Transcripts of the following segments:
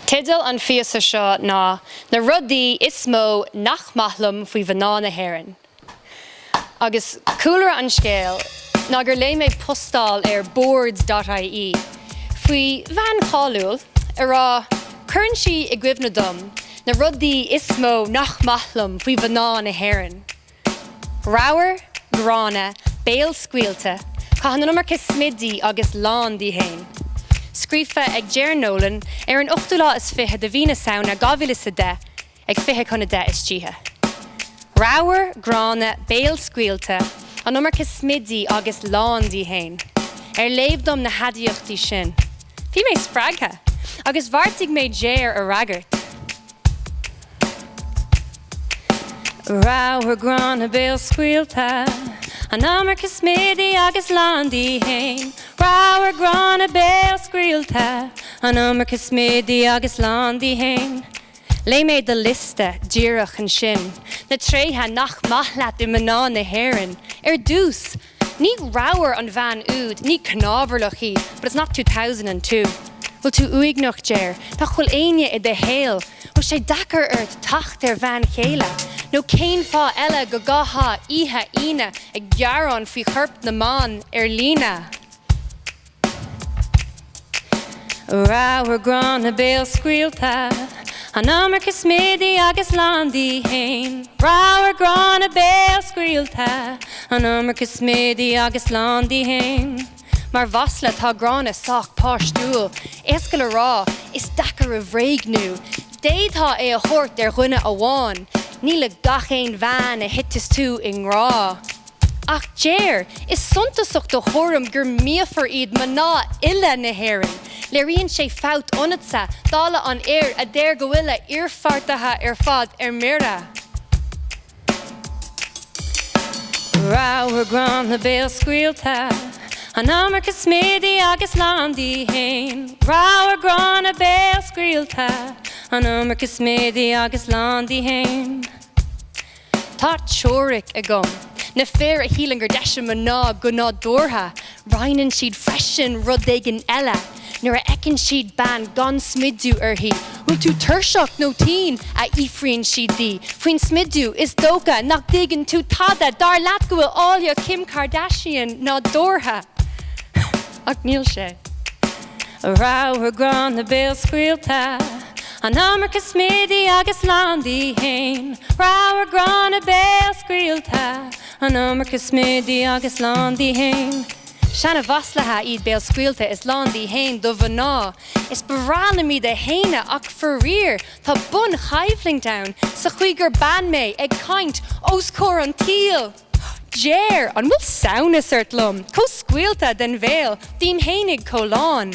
Teideal an phíosa seo ná 'Na rudaí is mó nach maith liom faoi mhná na hÉireann'. Agus cúlra an scéil ná gur léigh mé postáil ar Boards dot ie faoi bhean cháiliúil ag rá 'Cuireann sí i gcuimhne dom na rudaí is mó nach maith liom faoi mhná na hÉireann'. Ramhar, gránna, béalscaoilte, caitheann an iomarca smididh agus lán di fhéin. Scríofa ag Ger Nolan ar an ochtú lá is fiche de mhí na Samhna 2010 ag 9:40 istoíche. Ramhar, gránna, béalscaoilte, an iomarca smididh agus lán di fhéin. Ar léamh dom na haidiachtaí sin, bhí mé spreagtha agus bheartaigh mé Ger a fhreagairt. Ramhar, gránna, béalscaoilte, an iomarca smididh agus lán di fhéin. Ramhar, gránna, béalscaoilte, an iomarca smididh agus lán di fhéin. Léigh mé do liosta díreach ansin, na tréithe nach maith leat i mná na hÉireann. Ar dtús, Ní ramhar an bhean úd, ní cnámharlach í, but it's not 2002. Bhfuil tú uaigneach, Ger? Nach bhfuil éinne i do shaol? Bhfuil sé deacair ort teacht ar bhean chéile? Nó cén fáth eile go gcaithfeá oíche Aoine ag gearán faoi chorp na mban ar líne? Ramhar, gránna, béalscaoilte, an iomarca smididh agus lán di fhéin. Ramhar, gránna, béalscaoilte, an iomarca smididh agus lán di fhéin. Mar mhasla tá gránna sách páistiúil, éasca le rá, is deacair a bhréagnú. D'fhéadfá é a thabhairt ar dhuine amháin, ní le gach aon bhean a thiteas tú i ngrá. Ach Ger, is suntasach do thuairim gur míofar iad mná uile na hÉireann. Léiríonn sé fabht ionatsa, dála an fhir a deir go bhfuil a iarpháirtithe ar fad ar mire. Ramhar, gránna, béalscaoilte, an iomarca smididh agus lán di fhéin. Ramhar, gránna, béalscaoilte, an iomarca smididh agus lán di fhéin. Tá teoiric agam. Na fir a shíleann gur deise mná go nádúrtha, roinneann siad freisin rud éigin eile. Nuair a fheiceann siad bean gan smideadh uirthi, 'Bhfuil tú tuirseach nó tinn? a fhiafraíonn siad di. Faoin smideadh, is dócha nach dtuigeann tú tada, dar leat go bhfuil áilleacht Kim Kardashian nádúrtha. Ach níl sé. Ramhar, gránna, béalscaoilte, an iomarca smididh agus lán di fhéin. Ramhar, gránna, béalscaoilte, an iomarca smididh agus lán di fhéin. Seana-mhaslaithe iad béalscaoilte is lán di fhéin do mhná. Is ba bhreá liom iad a shéanadh ach faraor tá bunchoimhlint ann sa chaoi gur bean mé ag caint os comhair an tsaoil. Ger, an bhfuil samhnas ort liom? Chomh scaoilte den bhéal, dím fhéinig chomh lán.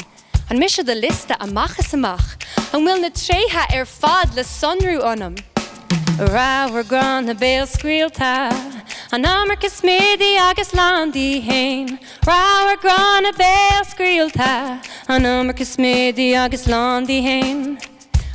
An mise do liosta amach is amach? An bhfuil na tréithe ar fad le sonrú ionam? Ramhar, gránna, béalscaoilte, an iomarca smididh agus lán di fhéin. Ramhar, gránna, béalscaoilte, an iomarca smididh agus lán di fhéin.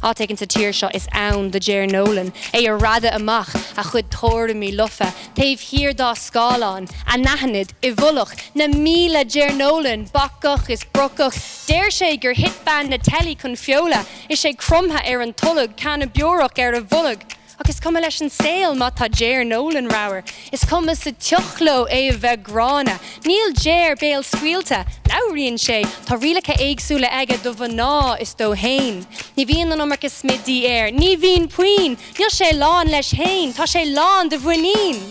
Áit éigin sa tír seo is ann do Ger Nolan, é ag raideadh amach a chuid tuairimí lofa taobh thiar dá scáileán, anaithnid, i bhfolach, na 1,000 Ger Nolan, bacach is brocach. Deir sé gur thit bean na teilí chun feola, is é cromtha ar an tolg, canna beorach ar a bholg. Ach is cuma leis an saol má tá Ger Nolan ramhar, is cuma sa tsioc leo é a bheith gránna. Níl Ger béalscaoilte, labhraíonn sé, tá rialacha éagsúla aige do mhná is dó fhéin. Ní bhíonn an iomarca smididh air, ní bhíonn puinn, níl sé lán leis fhéin, tá sé lán de mhuinín.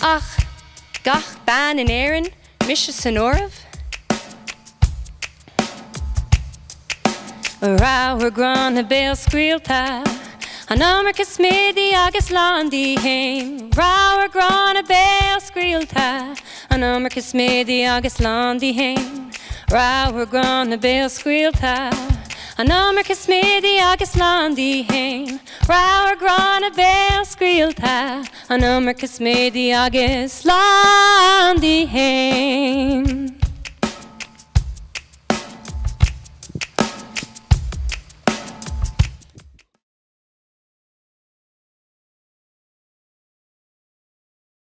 Ach gach bean in Éirinn, mise san áireamh? Ramhar, gránna, béalscaoilte, an iomarca smididh agus lán di fhéin. Ramhar, gránna, béalscaoilte, an iomarca smididh agus lán di fhéin. Ramhar, gránna, béalscaoilte, an iomarca smididh agus lán di fhéin. Ramhar, gránna, béalscaoilte, an iomarca smididh agus lán.